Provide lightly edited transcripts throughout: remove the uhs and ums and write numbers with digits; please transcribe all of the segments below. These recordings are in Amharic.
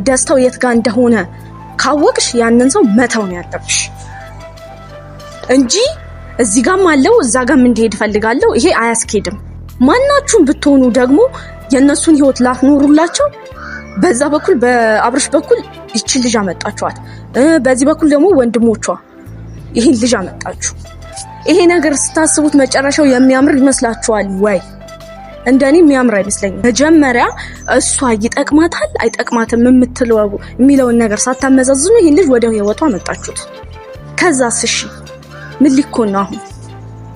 ደስታው የት ጋር እንደሆነ ካወቅሽ ያንን ሰው መተው ነው ያለብሽ እንጂ እዚህ ጋም አለው እዛ ጋም እንዲሄድ እፈልጋለሁ፣ ይሄ አያስኬድም። ማናችሁም ብትሆኑ ደግሞ የእነሱን ህይወት ላትኖሩላቸው በዛ በኩል በአብርሽ በኩል ይችን ልጅ አመጣችኋት፣ በዚህ በኩል ደግሞ ወንድሞቿ ይህን ልጅ አመጣችሁ። ይሄ ነገር ስታስቡት መጨረሻው የሚያምር ይመስላችኋል ወይ? እንደኔ የሚያምር አይመስለኝም። መጀመሪያ እሷ ይጠቅማታል አይጠቅማትም የምትለው የሚለውን ነገር ሳታመዛዝኑ ይህን ልጅ ወደ ህይወቷ አመጣችሁት። ከዛስ እሺ ምን ሊኮን ነው አሁን?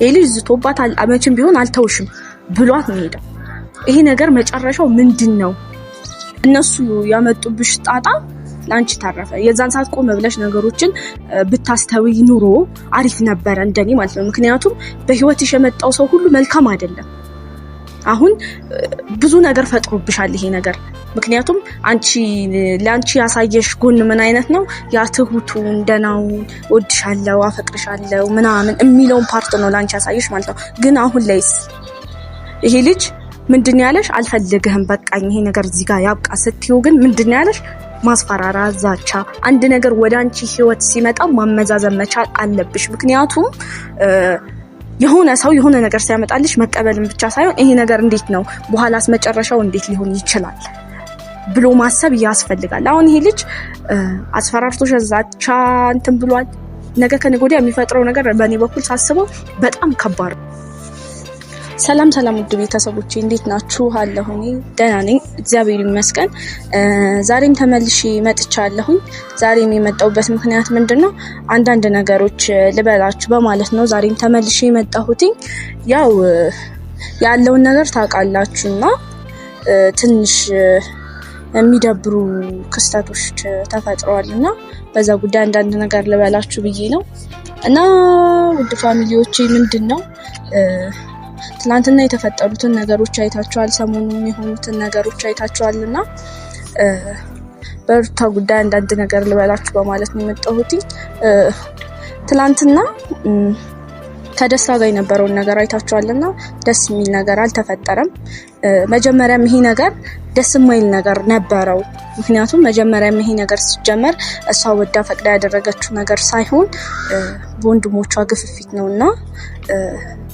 ይህ ልጅ ዝቶባታል፣ መቼም ቢሆን አልተውሽም ብሏት ነው ሄደው። ይሄ ነገር መጨረሻው ምንድን ነው? እነሱ ያመጡብሽ ጣጣ ለአንቺ ታረፈ። የዛን ሰዓት ቆም ብለሽ ነገሮችን ብታስተውይ ኑሮ አሪፍ ነበረ፣ እንደኔ ማለት ነው። ምክንያቱም በህይወትሽ የመጣው ሰው ሁሉ መልካም አይደለም። አሁን ብዙ ነገር ፈጥሮብሻል ይሄ ነገር። ምክንያቱም አንቺ ለአንቺ ያሳየሽ ጎን ምን አይነት ነው? ያ ትሁቱን፣ ደህናውን፣ እወድሻለሁ፣ አፈቅርሻለሁ ምናምን የሚለውን part ነው ለአንቺ ያሳየሽ ማለት ነው። ግን አሁን ላይስ ይሄ ልጅ ምንድን ያለሽ? አልፈልግህም፣ በቃኝ፣ ይሄ ነገር እዚህ ጋር ያብቃ ስትይው ግን ምንድን ያለሽ? ማስፈራራ፣ ዛቻ። አንድ ነገር ወደ አንቺ ህይወት ሲመጣ ማመዛዘን መቻል አለብሽ። ምክንያቱም የሆነ ሰው የሆነ ነገር ሲያመጣልሽ መቀበልን ብቻ ሳይሆን ይሄ ነገር እንዴት ነው በኋላስ መጨረሻው እንዴት ሊሆን ይችላል ብሎ ማሰብ ያስፈልጋል። አሁን ይሄ ልጅ አስፈራርቶሽ ዛቻ እንትን ብሏል። ነገ ከነገ ወዲያ የሚፈጥረው ነገር በእኔ በኩል ሳስበው በጣም ከባድ ነው። ሰላም ሰላም፣ ውድ ቤተሰቦቼ እንዴት ናችሁ? አለሁ እኔ ደህና ነኝ፣ እግዚአብሔር ይመስገን። ዛሬም ተመልሼ መጥቻለሁኝ። ዛሬም የመጣሁበት ምክንያት ምንድን ነው? አንዳንድ ነገሮች ልበላችሁ በማለት ነው። ዛሬም ተመልሼ የመጣሁትኝ ያው ያለውን ነገር ታውቃላችሁና ትንሽ የሚደብሩ ክስተቶች ተፈጥረዋል እና በዛ ጉዳይ አንዳንድ ነገር ልበላችሁ ብዬ ነው። እና ውድ family ዎቼ ምንድን ነው፣ ትናንትና የተፈጠሩትን ነገሮች አይታችኋል። ሰሞኑን የሆኑትን ነገሮች አይታችኋል እና በሩታ ጉዳይ አንዳንድ ነገር ልበላችሁ በማለት ነው የመጣሁት። ትናንትና ከደስታ ጋር የነበረውን ነገር አይታችኋል እና ደስ የሚል ነገር አልተፈጠረም። መጀመሪያም ይሄ ነገር ደስ የማይል ነገር ነበረው። ምክንያቱም መጀመሪያም ይሄ ነገር ሲጀመር እሷ ወዳ ፈቅዳ ያደረገችው ነገር ሳይሆን በወንድሞቿ ግፍፊት ነው እና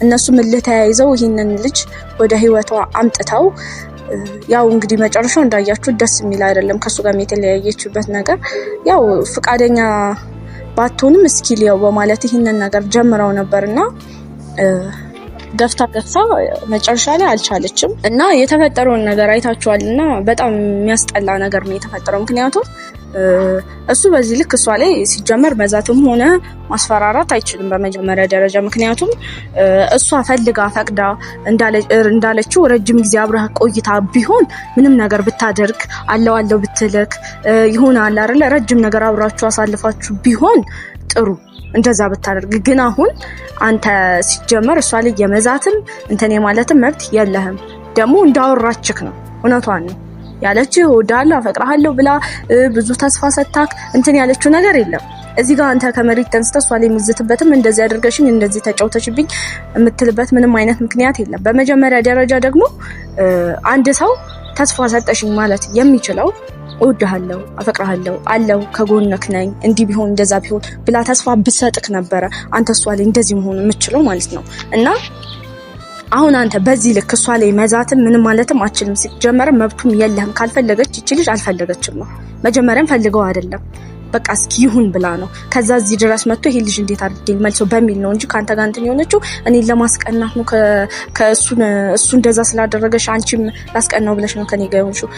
እነሱም እልህ ተያይዘው ይህንን ልጅ ወደ ህይወቷ አምጥተው ያው እንግዲህ መጨረሻው እንዳያችሁ ደስ የሚል አይደለም። ከእሱ ጋርም የተለያየችበት ነገር ያው ፍቃደኛ ባትሆንም እስኪ ሊያው በማለት ይህንን ነገር ጀምረው ነበር እና ገፍታ ገፍታ መጨረሻ ላይ አልቻለችም እና የተፈጠረውን ነገር አይታችኋል። እና በጣም የሚያስጠላ ነገር ነው የተፈጠረው። ምክንያቱም እሱ በዚህ ልክ እሷ ላይ ሲጀመር መዛትም ሆነ ማስፈራራት አይችልም በመጀመሪያ ደረጃ። ምክንያቱም እሷ ፈልጋ ፈቅዳ እንዳለችው ረጅም ጊዜ አብረህ ቆይታ ቢሆን ምንም ነገር ብታደርግ አለው አለው ብትልክ ይሆናል አይደለ? ረጅም ነገር አብራችሁ አሳልፋችሁ ቢሆን ጥሩ እንደዛ ብታደርግ። ግን አሁን አንተ ሲጀመር እሷ ላይ የመዛትም እንትን የማለትም መብት የለህም። ደግሞ እንዳወራችክ ነው፣ እውነቷን ነው ያለችው። እወድሃለሁ አፈቅርሃለሁ ብላ ብዙ ተስፋ ሰታክ እንትን ያለችው ነገር የለም። እዚህ ጋር አንተ ከመሬት ተንስተህ እሷ ላይ የምትዝትበትም እንደዚህ አድርገሽኝ እንደዚህ ተጫውተሽብኝ የምትልበት ምንም አይነት ምክንያት የለም። በመጀመሪያ ደረጃ ደግሞ አንድ ሰው ተስፋ ሰጠሽኝ ማለት የሚችለው እወድሃለሁ፣ አፈቅርሃለሁ፣ አለው ከጎንክ ነኝ፣ እንዲህ ቢሆን እንደዛ ቢሆን ብላ ተስፋ ብሰጥክ ነበረ አንተ እሷ ላይ እንደዚህ መሆን የምችለው ማለት ነው። እና አሁን አንተ በዚህ ልክ እሷ ላይ መዛትም ምንም ማለትም አችልም። ሲጀመር መብቱም የለህም። ካልፈለገች ይቺ ልጅ አልፈለገችም ነው። መጀመሪያም ፈልገው አይደለም፣ በቃ እስኪ ይሁን ብላ ነው። ከዛ እዚህ ድረስ መጥቶ ይሄ ልጅ እንዴት አድርጌ መልሰው በሚል ነው እንጂ ከአንተ ጋር እንትን የሆነችው እኔን ለማስቀናት ነው። ከእሱ እሱ እንደዛ ስላደረገሽ አንቺም ላስቀናው ብለሽ ነው ከኔ ጋር የሆንሽው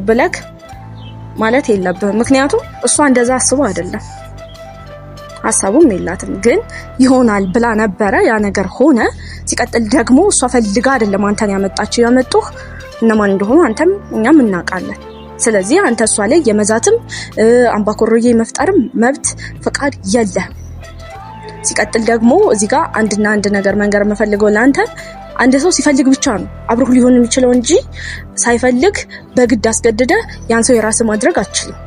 ብለክ ማለት የለብህም። ምክንያቱም እሷ እንደዛ አስቦ አይደለም፣ ሀሳቡም የላትም። ግን ይሆናል ብላ ነበረ፣ ያ ነገር ሆነ። ሲቀጥል ደግሞ እሷ ፈልጋ አይደለም አንተን ያመጣችው። ያመጡህ እነማን እንደሆኑ አንተም እኛም እናውቃለን። ስለዚህ አንተ እሷ ላይ የመዛትም አምባኮሮዬ መፍጠርም መብት ፈቃድ የለህም። ሲቀጥል ደግሞ እዚህ ጋር አንድና አንድ ነገር መንገር የምፈልገው ለአንተ፣ አንድ ሰው ሲፈልግ ብቻ ነው አብሮህ ሊሆን የሚችለው እንጂ ሳይፈልግ በግድ አስገድደ ያን ሰው የራስ ማድረግ አትችልም።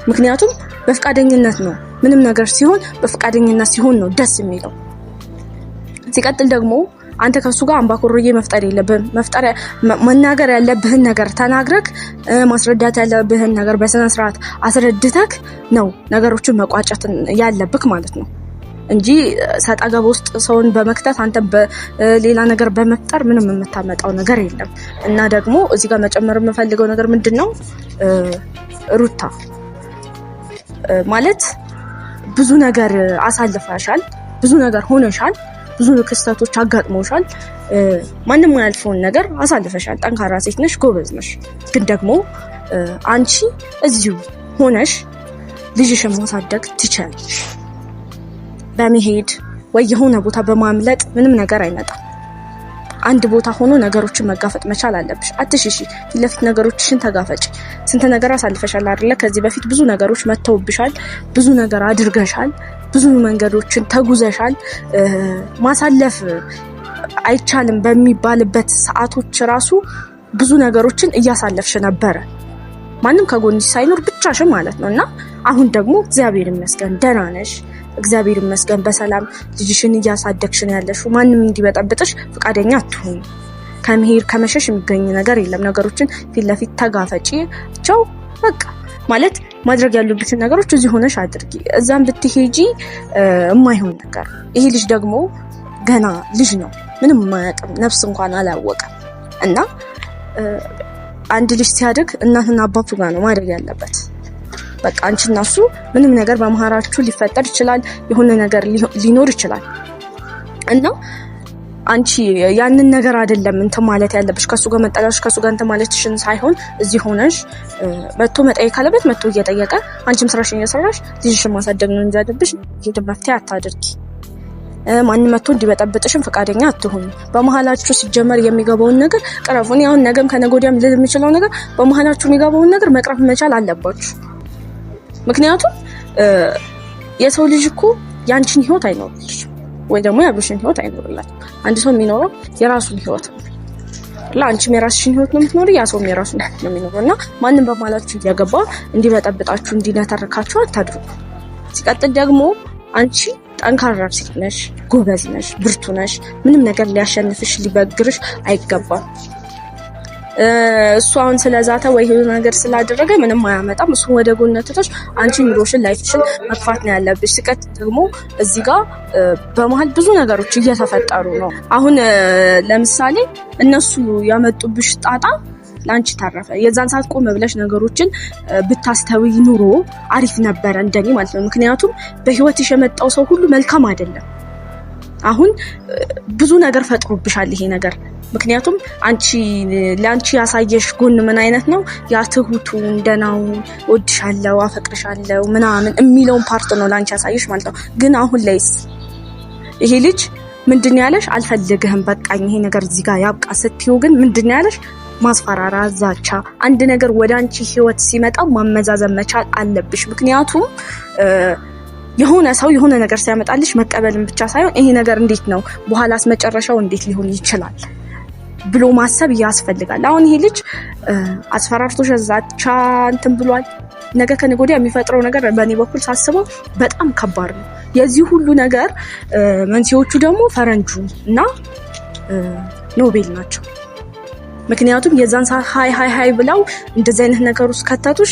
ምክንያቱም በፍቃደኝነት ነው፣ ምንም ነገር ሲሆን በፍቃደኝነት ሲሆን ነው ደስ የሚለው። ሲቀጥል ደግሞ አንተ ከሱ ጋር አምባኮሮዬ መፍጠር የለብህም። መፍጠር መናገር ያለብህን ነገር ተናግረክ፣ ማስረዳት ያለብህን ነገር በስነ ስርዓት አስረድተክ ነው ነገሮችን መቋጨት ያለብክ ማለት ነው እንጂ ሰጣ ገባ ውስጥ ሰውን በመክተት አንተ ሌላ ነገር በመፍጠር ምንም የምታመጣው ነገር የለም። እና ደግሞ እዚህ ጋር መጨመር የምፈልገው ነገር ምንድን ነው፣ ሩታ ማለት ብዙ ነገር አሳልፈሻል፣ ብዙ ነገር ሆነሻል፣ ብዙ ክስተቶች አጋጥመውሻል። ማንም ያልፈውን ነገር አሳልፈሻል። ጠንካራ ሴት ነሽ፣ ጎበዝ ነሽ። ግን ደግሞ አንቺ እዚሁ ሆነሽ ልጅሽን ማሳደግ ትችያለሽ። በመሄድ ወይ የሆነ ቦታ በማምለጥ ምንም ነገር አይመጣም። አንድ ቦታ ሆኖ ነገሮችን መጋፈጥ መቻል አለብሽ። አትሽሺ፣ ፊት ለፊት ነገሮችሽን ተጋፈጭ። ስንት ነገር አሳልፈሻል አይደለ? ከዚህ በፊት ብዙ ነገሮች መተውብሻል፣ ብዙ ነገር አድርገሻል፣ ብዙ መንገዶችን ተጉዘሻል። ማሳለፍ አይቻልም በሚባልበት ሰዓቶች ራሱ ብዙ ነገሮችን እያሳለፍሽ ነበረ፣ ማንም ከጎንሽ ሳይኖር ብቻሽን ማለት ነው። እና አሁን ደግሞ እግዚአብሔር ይመስገን ደህና ነሽ። እግዚአብሔር ይመስገን በሰላም ልጅሽን እያሳደግሽ ነው ያለሽው። ማንም እንዲበጠብጥሽ ፈቃደኛ አትሁኝ። ከመሄድ ከመሸሽ የሚገኝ ነገር የለም። ነገሮችን ፊት ለፊት ተጋፈጪቸው። በቃ ማለት ማድረግ ያሉብሽን ነገሮች እዚህ ሆነሽ አድርጊ። እዛም ብትሄጂ የማይሆን ነገር። ይሄ ልጅ ደግሞ ገና ልጅ ነው፣ ምንም የማያውቅም፣ ነፍስ እንኳን አላወቀም። እና አንድ ልጅ ሲያድግ እናትና አባቱ ጋር ነው ማደግ ያለበት። በቃ አንቺና እሱ ምንም ነገር በመሀራችሁ ሊፈጠር ይችላል፣ የሆነ ነገር ሊኖር ይችላል እና አንቺ ያንን ነገር አይደለም እንትን ማለት ያለብሽ፣ ከሱ ጋር መጣላሽ ከሱ ጋር እንትን ማለትሽን ሳይሆን እዚህ ሆነሽ መጥቶ መጠየቅ ካለበት መጥቶ እየጠየቀ አንቺም ስራሽን እየሰራሽ ልጅሽን ማሳደግ ነው እንጂ ያለብሽ ሄድ መፍትሄ አታድርጊ። ማንም መጥቶ እንዲበጠብጥሽም ፈቃደኛ አትሁኝ። በመሀላችሁ ሲጀመር የሚገባውን ነገር ቅረፉ። እኔ አሁን ነገም ከነገ ወዲያም ልል የምችለው ነገር በመሀላችሁ የሚገባውን ነገር መቅረፍ መቻል አለባችሁ። ምክንያቱም የሰው ልጅ እኮ ያንቺን ህይወት አይኖርልሽም ወይ ደግሞ የአብርሽን ህይወት አይኖርላትም። አንድ ሰው የሚኖረው የራሱን ህይወት ነው። ለአንቺም የራስሽን ህይወት ነው የምትኖሪ፣ ያ ሰውም የራሱን ህይወት ነው የሚኖረው እና ማንም በመሀላችሁ እየገባ እንዲበጠብጣችሁ እንዲነተርካችሁ አታድርጉ። ሲቀጥል ደግሞ አንቺ ጠንካራ ሴት ነሽ፣ ጎበዝ ነሽ፣ ብርቱ ነሽ። ምንም ነገር ሊያሸንፍሽ ሊበግርሽ አይገባም። እሱ አሁን ስለዛተ ወይ የሆነ ነገር ስላደረገ ምንም አያመጣም። እሱን ወደ ጎን ትተሽ አንቺ ኑሮሽን life ሽን መግፋት ነው ያለብሽ። ሲቀጥል ደግሞ እዚህ ጋር በመሀል ብዙ ነገሮች እየተፈጠሩ ነው። አሁን ለምሳሌ እነሱ ያመጡብሽ ጣጣ ለአንቺ ተረፈ። የዛን ሰዓት ቆም ብለሽ ነገሮችን ብታስተውይ ኑሮ አሪፍ ነበረ እንደኔ ማለት ነው። ምክንያቱም በህይወትሽ የመጣው ሰው ሁሉ መልካም አይደለም። አሁን ብዙ ነገር ፈጥሮብሻል ይሄ ነገር። ምክንያቱም አንቺ ለአንቺ ያሳየሽ ጎን ምን አይነት ነው? ያ ትሁቱን፣ ደህናውን፣ እወድሻለሁ፣ አፈቅርሻለሁ ምናምን የሚለውን part ነው ለአንቺ ያሳየሽ ማለት ነው። ግን አሁን ላይስ ይሄ ልጅ ምንድን ያለሽ? አልፈልግህም፣ በቃኝ፣ ይሄ ነገር እዚህ ጋር ያብቃ ስትይው ግን ምንድን ያለሽ? ማስፈራራ፣ ዛቻ። አንድ ነገር ወደ አንቺ ህይወት ሲመጣ ማመዛዘን መቻል አለብሽ። ምክንያቱም የሆነ ሰው የሆነ ነገር ሲያመጣልሽ መቀበልን ብቻ ሳይሆን ይሄ ነገር እንዴት ነው በኋላስ መጨረሻው እንዴት ሊሆን ይችላል ብሎ ማሰብ ያስፈልጋል። አሁን ይሄ ልጅ አስፈራርቶሽ ዛቻ እንትን ብሏል። ነገ ከነገ ወዲያ የሚፈጥረው ነገር በእኔ በኩል ሳስበው በጣም ከባድ ነው። የዚህ ሁሉ ነገር መንስኤዎቹ ደግሞ ፈረንጁ እና ኖቤል ናቸው። ምክንያቱም የዛን ሰዓት ሀይ ሀይ ሀይ ብለው እንደዚህ አይነት ነገር ውስጥ ከተቱሽ።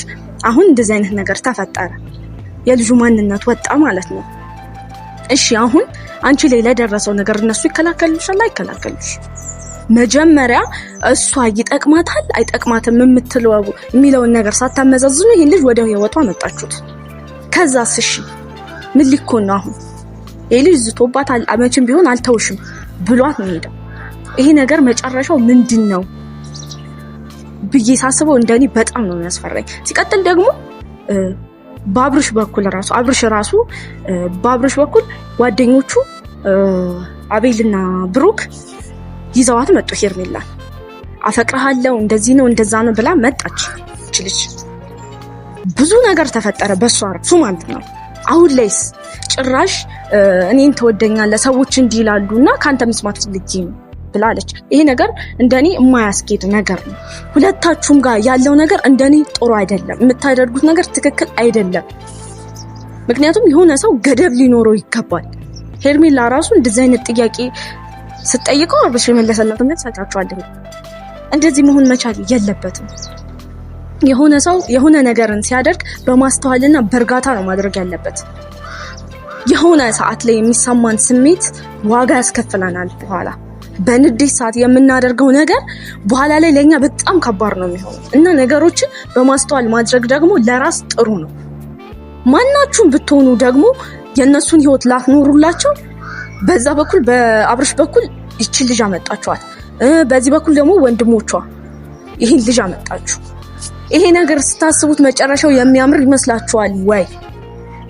አሁን እንደዚህ አይነት ነገር ተፈጠረ፣ የልጁ ማንነት ወጣ ማለት ነው። እሺ አሁን አንቺ ላይ ለደረሰው ነገር እነሱ ይከላከሉሻል አይከላከሉሽ? መጀመሪያ እሷ ይጠቅማታል አይጠቅማትም የምትለው የሚለውን ነገር ሳታመዛዝኑ ይህን ልጅ ወደ ህይወቷ አመጣችሁት። ከዛስ እሺ ምን ሊኮን ነው አሁን? ይህ ልጅ ዝቶባት መቼም ቢሆን አልተውሽም ብሏት ነው ሄደው። ይሄ ነገር መጨረሻው ምንድን ነው ብዬ ሳስበው እንደኔ በጣም ነው የሚያስፈራኝ። ሲቀጥል ደግሞ በአብርሽ በኩል ራሱ አብርሽ ራሱ በአብርሽ በኩል ጓደኞቹ አቤልና ብሩክ ይዘዋት መጡ። ሄርሜላን አፈቅርሃለሁ እንደዚህ ነው እንደዛ ነው ብላ መጣች። ልጅ ብዙ ነገር ተፈጠረ በሷ ራሱ ማለት ነው። አሁን ላይስ ጭራሽ እኔን ትወደኛለህ ሰዎች እንዲህ ይላሉ እና ከአንተ መስማት ፈልጌ ነው ብላለች። ይሄ ነገር እንደኔ የማያስኬድ ነገር ነው። ሁለታችሁም ጋር ያለው ነገር እንደኔ ጥሩ አይደለም። የምታደርጉት ነገር ትክክል አይደለም። ምክንያቱም የሆነ ሰው ገደብ ሊኖረው ይገባል። ሄርሜላ ራሱ እንደዚህ አይነት ጥያቄ ስትጠይቀው አብርሽ የመለሰላትን መልስ አይታችኋል። እንደዚህ መሆን መቻል የለበትም። የሆነ ሰው የሆነ ነገርን ሲያደርግ በማስተዋልና በእርጋታ ነው ማድረግ ያለበት። የሆነ ሰዓት ላይ የሚሰማን ስሜት ዋጋ ያስከፍለናል። በኋላ በንዴት ሰዓት የምናደርገው ነገር በኋላ ላይ ለኛ በጣም ከባድ ነው የሚሆነው እና ነገሮችን በማስተዋል ማድረግ ደግሞ ለራስ ጥሩ ነው። ማናችሁም ብትሆኑ ደግሞ የእነሱን ህይወት ላትኖሩላቸው በዛ በኩል በአብርሽ በኩል ይችን ልጅ አመጣችኋት፣ በዚህ በኩል ደግሞ ወንድሞቿ ይህን ልጅ አመጣችሁ። ይሄ ነገር ስታስቡት መጨረሻው የሚያምር ይመስላችኋል ወይ?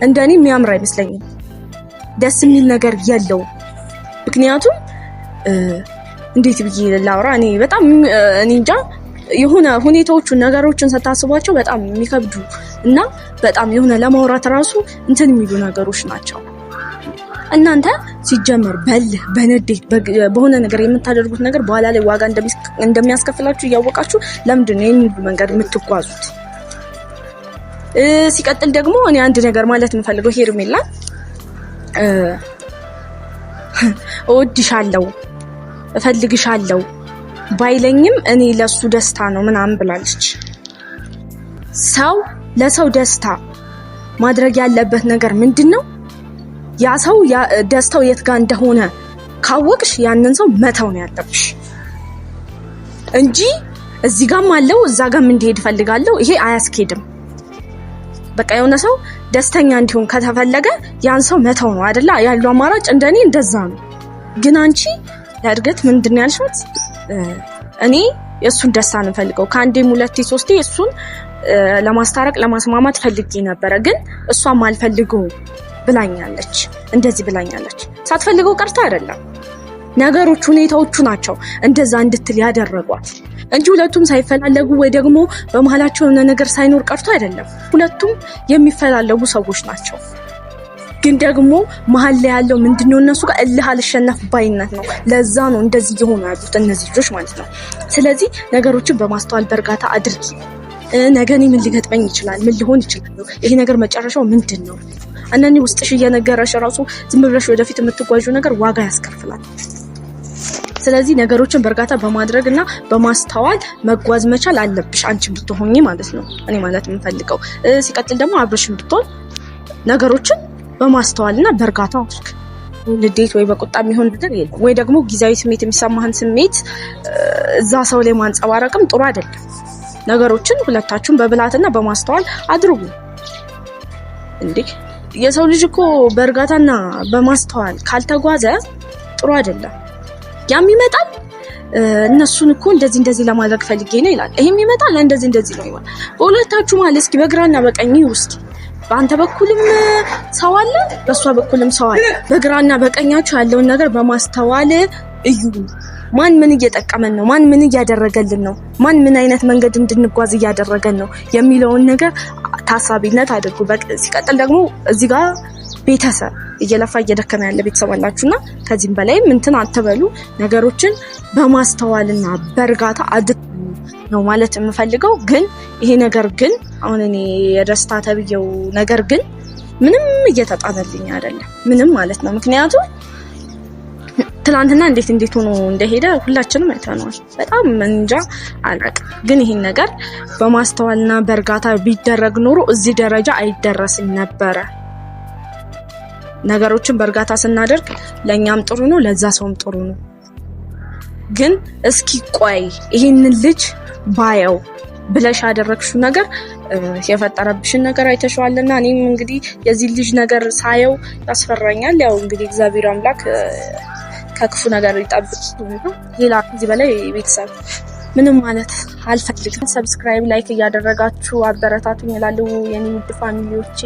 እንደኔ የሚያምር አይመስለኝም። ደስ የሚል ነገር የለውም። ምክንያቱም እንዴት ብዬ ላውራ፣ እኔ በጣም እኔ እንጃ የሆነ ሁኔታዎቹን ነገሮችን ስታስቧቸው በጣም የሚከብዱ እና በጣም የሆነ ለማውራት ራሱ እንትን የሚሉ ነገሮች ናቸው። እናንተ ሲጀመር በልህ በንዴት በሆነ ነገር የምታደርጉት ነገር በኋላ ላይ ዋጋ እንደሚያስከፍላችሁ እያወቃችሁ ለምንድን ነው ይህን ሁሉ መንገድ የምትጓዙት? ሲቀጥል ደግሞ እኔ አንድ ነገር ማለት የምፈልገው ሄርሜላ እወድሻለሁ፣ እፈልግሻለሁ ባይለኝም እኔ ለሱ ደስታ ነው ምናምን ብላለች። ሰው ለሰው ደስታ ማድረግ ያለበት ነገር ምንድን ነው? ያ ሰው ደስታው የት ጋር እንደሆነ ካወቅሽ ያንን ሰው መተው ነው ያለብሽ እንጂ እዚህ ጋም አለው እዛ ጋም እንዲሄድ እፈልጋለሁ፣ ይሄ አያስኬድም። በቃ የሆነ ሰው ደስተኛ እንዲሆን ከተፈለገ ያን ሰው መተው ነው አይደለ? ያለው አማራጭ እንደኔ እንደዛ ነው። ግን አንቺ ለእድገት ምንድን ነው ያልሻት? እኔ የእሱን ደስታ ነው የምፈልገው። ከአንዴም ሁለቴ ሶስቴ እሱን ለማስታረቅ ለማስማማት ፈልጌ ነበረ፣ ግን እሷም አልፈልገውም ብላኛለች። እንደዚህ ብላኛለች። ሳትፈልገው ቀርታ አይደለም፣ ነገሮች ሁኔታዎቹ ናቸው እንደዛ እንድትል ያደረጓት እንጂ ሁለቱም ሳይፈላለጉ ወይ ደግሞ በመሀላቸው የሆነ ነገር ሳይኖር ቀርቶ አይደለም። ሁለቱም የሚፈላለጉ ሰዎች ናቸው። ግን ደግሞ መሀል ላይ ያለው ምንድነው? እነሱ ጋር እልህ አልሸነፍ ባይነት ነው። ለዛ ነው እንደዚህ እየሆኑ ያሉት እነዚህ ልጆች ማለት ነው። ስለዚህ ነገሮችን በማስተዋል በእርጋታ አድርጊ። ነገ እኔ ምን ሊገጥመኝ ይችላል? ምን ሊሆን ይችላል? ይሄ ነገር መጨረሻው ምንድን ነው? አንዳንዴ ውስጥሽ እየነገረሽ ራሱ ዝም ብለሽ ወደፊት የምትጓዡ ነገር ዋጋ ያስከፍላል። ስለዚህ ነገሮችን በእርጋታ በማድረግ እና በማስተዋል መጓዝ መቻል አለብሽ፣ አንቺ ብትሆኚ ማለት ነው። እኔ ማለት የምፈልገው ሲቀጥል ደግሞ አብረሽን ብትሆን ነገሮችን በማስተዋል እና በእርጋታ አድርግ። ንዴት ወይ በቁጣ የሚሆን ነገር የለም። ወይ ደግሞ ጊዜያዊ ስሜት የሚሰማህን ስሜት እዛ ሰው ላይ ማንጸባረቅም ጥሩ አይደለም። ነገሮችን ሁለታችሁም በብልሃትና በማስተዋል አድርጉ። እንዴ የሰው ልጅ እኮ በእርጋታና በማስተዋል ካልተጓዘ ጥሩ አይደለም። ያም ይመጣል እነሱን እኮ እንደዚህ እንደዚህ ለማድረግ ፈልጌ ነው ይላል። ይሄም ይመጣል እንደዚህ እንደዚህ ነው ይላል። በሁለታችሁ ማለት እስኪ በግራና በቀኝ ውስጥ በአንተ በኩልም ሰው አለ፣ በእሷ በኩልም ሰው አለ። በግራና በቀኛችሁ ያለውን ነገር በማስተዋል እዩ። ማን ምን እየጠቀመን ነው፣ ማን ምን እያደረገልን ነው፣ ማን ምን አይነት መንገድ እንድንጓዝ እያደረገን ነው የሚለውን ነገር ታሳቢነት አድርጉ። ሲቀጥል ደግሞ እዚህ ጋር ቤተሰብ እየለፋ እየደከመ ያለ ቤተሰብ አላችሁና ከዚህም በላይ እንትን አትበሉ። ነገሮችን በማስተዋልና በእርጋታ አድርጉ ነው ማለት የምፈልገው። ግን ይሄ ነገር ግን አሁን እኔ የደስታ ተብዬው ነገር ግን ምንም እየተጣለልኝ አይደለም፣ ምንም ማለት ነው። ምክንያቱም ትላንትና እንዴት እንዴት ሆኖ እንደሄደ ሁላችንም አይተነዋል። በጣም እንጃ አላቅም። ግን ይሄን ነገር በማስተዋልና በእርጋታ ቢደረግ ኖሮ እዚህ ደረጃ አይደረስም ነበረ። ነገሮችን በእርጋታ ስናደርግ ለእኛም ጥሩ ነው፣ ለዛ ሰውም ጥሩ ነው። ግን እስኪ ቆይ ይሄንን ልጅ ባየው ብለሽ ያደረግሽው ነገር የፈጠረብሽን ነገር አይተሸዋልና እኔም እንግዲህ የዚህ ልጅ ነገር ሳየው ያስፈራኛል። ያው እንግዲህ እግዚአብሔር አምላክ ከክፉ ነገር ይጠብቅ። ሌላ ከዚህ በላይ ቤተሰብ ምንም ማለት አልፈልግም። subscribe፣ like እያደረጋችሁ አበረታቱኝ እላለሁ የኔ ውድ family ዎቼ።